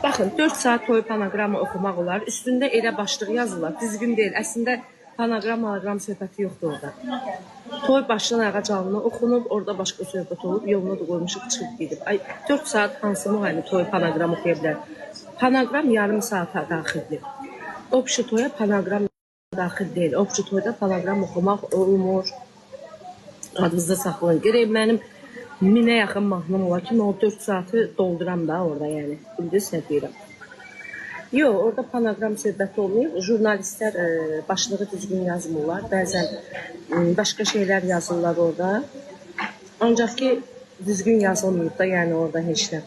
Baxın, 4 saat toy panoqramı oxumaq olar. Üstündə elə başlıq yazırlar. Düzgün deyil. Əslində panoqram söhbəti yoxdur orada. Toy başdan ayağa canlı oxunub, orada başqa söhbət olub, yoluna da qoymuşuq, çıxıb gedib. Ay, 4 saat hansı müəllim toy panoqram oxuya bilər? Panoqram yarım saata daxildir. Obşi toya panoqram daxil deyil. Obşi toyda panoqram oxumaq olmur. Adınızda saxlayın. Gerək mənim 1000-ə yaxın mahnım olar ki, mən o 4 saatı dolduram da orada yəni. Bildiniz nə deyirəm? Yox, orada panoqram söhbəti olmayıb. Jurnalistlər başlığı düzgün yazmırlar. Bəzən başqa şeylər yazırlar orada. Ancaq ki, düzgün yazılmayıb da, yəni orada heç nə.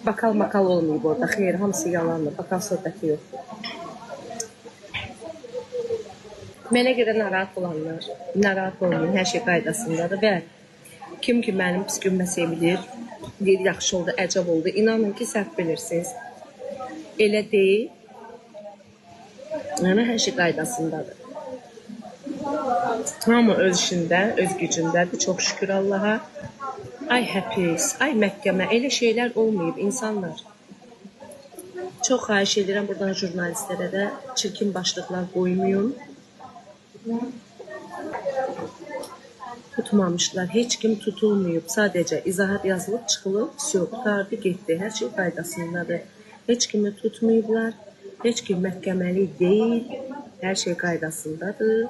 Bakal makal olmayıb orada. Xeyr, hamısı yalandır. Bakal söhbəti yoxdur. Mənə görə narahat olanlar, narahat olmayın, hər şey qaydasındadır və kim ki mənim pis günümə sevinir, deyir yaxşı oldu, əcəb oldu. İnanın ki, səhv bilirsiniz. Elə deyil. Yəni hər şey qaydasındadır. Hamı öz işində, öz gücündədir. Çox şükür Allaha. Ay həpis, ay məhkəmə, elə şeylər olmayıb insanlar. Çox xahiş edirəm buradan jurnalistlərə də çirkin başlıqlar qoymayın. Tutmamışlar. Heç kim tutulmayıb. Sadəcə izahat yazılıb, çıxılıb, vəsə, qurtardı, getdi. Hər şey qaydasındadır. Heç kimi tutmayıblar. Heç kim məhkəməli deyil. Hər şey qaydasındadır.